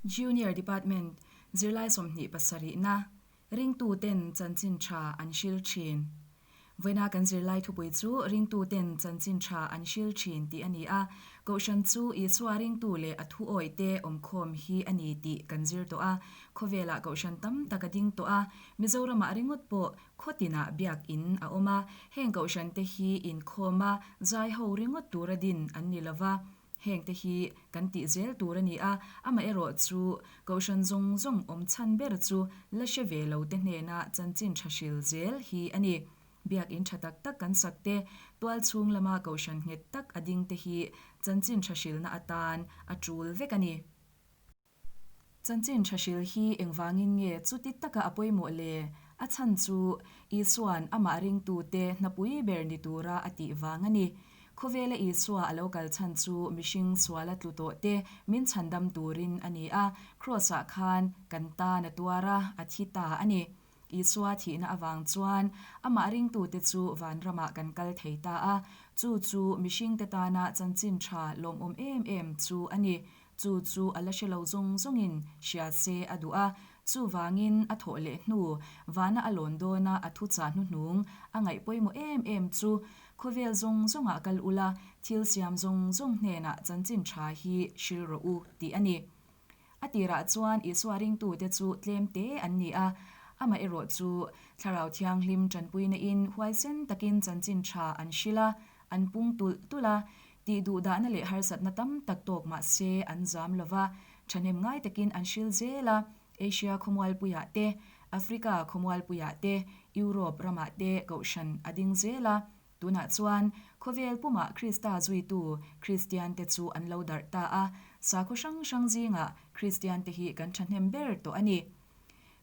Junior Department, Zirlai 27na, Ringtuten chanchin tha an hril thin. Vawiina kan zirlai thupui chu Ringtuten chanchin tha an hril thin tih a ni a, Kohhran chu Isua ringtu leh a thuawih te awmkhawm hi a ni tih kan zir tawh a. Khawvelah Kohhran tam tak a ding tawh a, Mizoramah ringawt pawh khawtinah biakin a awm a, heng Kohhran te hi inkhawma zai ho ringawt tura din an ni lova, Hengte hi kan tih zel tur a ni a, amaherawh chu Kohhran zawng zawng awm chhan ber chu la hre ve lo te hnena chanchin tha hril zel hi a ni. Biakin tha tak tak kan sak te, tual chhung lama Kohhran nghet tak a ding te hi chanchin tha hrilna atan a tul vek a ni. Chanchin tha hril hi engvangin nge chuti taka a pawimawh le? A chhan chu Isua'n amah ringtute hnapui ber ni tura a tih vang a ni. Khawvela Isua a lo kal chhan chu mihring suala tlu tawhte min chhandam turin a ni a, Kraws-ah khan kan tan a tuar a, a thi ta a ni. Isua thihna avang chuan amah ringtute chu vanramah kan kal thei ta a, chu chu mihringte tana chanchin tha lawmawm em em chu a ni. Chu chu a la hre lo zawng zawngin hria se a duh a, chuvangin a thawh leh hnu vana a lawn dawna a thuchah hnuhnung a ngaih pawimawh em em chu khawvel zawng zawngah kal ula, thil siam zawng zawng hnenah chanchin tha hi hril rawh u tih a ni. A tirah chuan Isua ringtute chu tlem te an ni a, amaherawh chu Thlarau Thianghlim tanpuina in huaisen takin chanchin tha an hril a, an pung tulh tulh a, tih duhdahna leh harsatna tam tak tawk mah se an zam lo va, thahnem ngai takin an hril zel a, Asia khawmualpuiah te, Africa khawmualpuiah te, Europe ramah te kohhran a ding zel a. Tunah chuan khawvel pumah Krista zuitu Kristiante chu an lo darh ta a, sakhaw hrang hrang zingah Kristiante hi kan thahnem ber tawh a ni.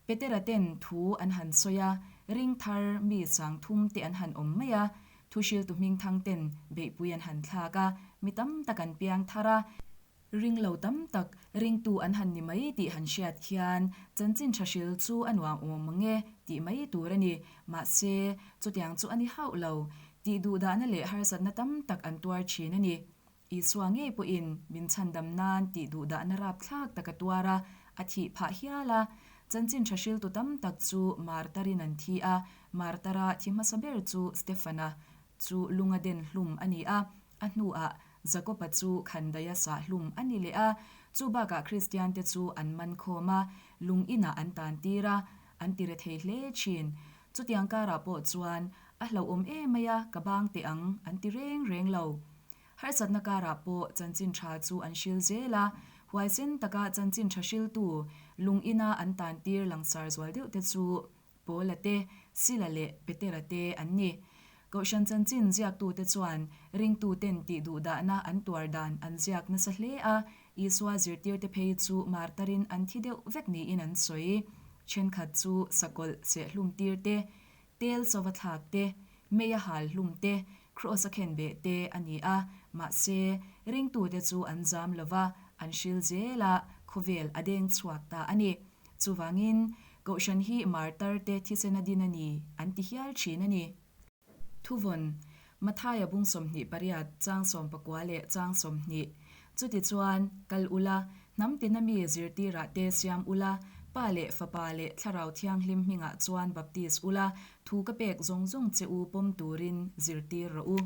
Petera ten thu an han sawi a, ring thar mi sang thum te an han awm mai a, thu hriltu hming thang ten beihpui an han thlak a, mi tam tak an piang thar a, Ring lo tam tak ringtu an han ni mai tih han hriat khian chanchin tha hril chu a nuam awm ang e tih mai tur a ni. Mahse, chutiang chu a ni hauh lo. Tih duhdahna leh harsatna tam tak an tuar thin a ni. Isua ngei pawhin min chhandam nan tih duhdahna rapthlak tak a tuar a, a thih phah hial a. Chanchin tha hriltu tam tak chu Martarin an thi a, Martara thi hmasa ber chu Stefana chu lunga den hlum a ni a, a hnuah Jakoba chu khandaia sah hlum a ni leh a, chu bakah Kristiante chu an man khawm a, lung inah an tan tir a, an ti re thei hle thin. Chutiang karah pawh chuan, A hlauhawm em mai a, ka bang teh ang, an ti reng reng lo. Harsatna karah pawh chanchin tha chu an hril zel a, huaisen taka chanchin tha hriltu lung ina an tan tir langsar zual deuh te chu Paula te, Sila leh Petera te an ni. Kohhran chanchin ziaktute chuan ringtuten tih duhdahna an tuar dan an ziak nasa hle a, Isua zirtirte phei chu martarin an thi deuh vek niin an sawi. Thenkhat chu sakawlh sehhlum tir te, tel sova thlak te, meia hal hlum te, kraws a khenbeh te a ni a, mahse, ringtute chu an zam lova, an hril zel a, khawvel a deng chhuak ta a ni. Chuvangin, Kohhran hi martar te thisena din a ni, an ti hial thin a ni. Thuvawn, Mathaia bung 28, chang 19 leh chang 20. Chutichuan, kal ula, hnam tina mi zirtirah te siam ula, Pa leh Fapa leh Thlarau Thianghlim hmingah chuan baptis ula, thu ka pek zawng zawng che u pawm turin zirtir rawh u.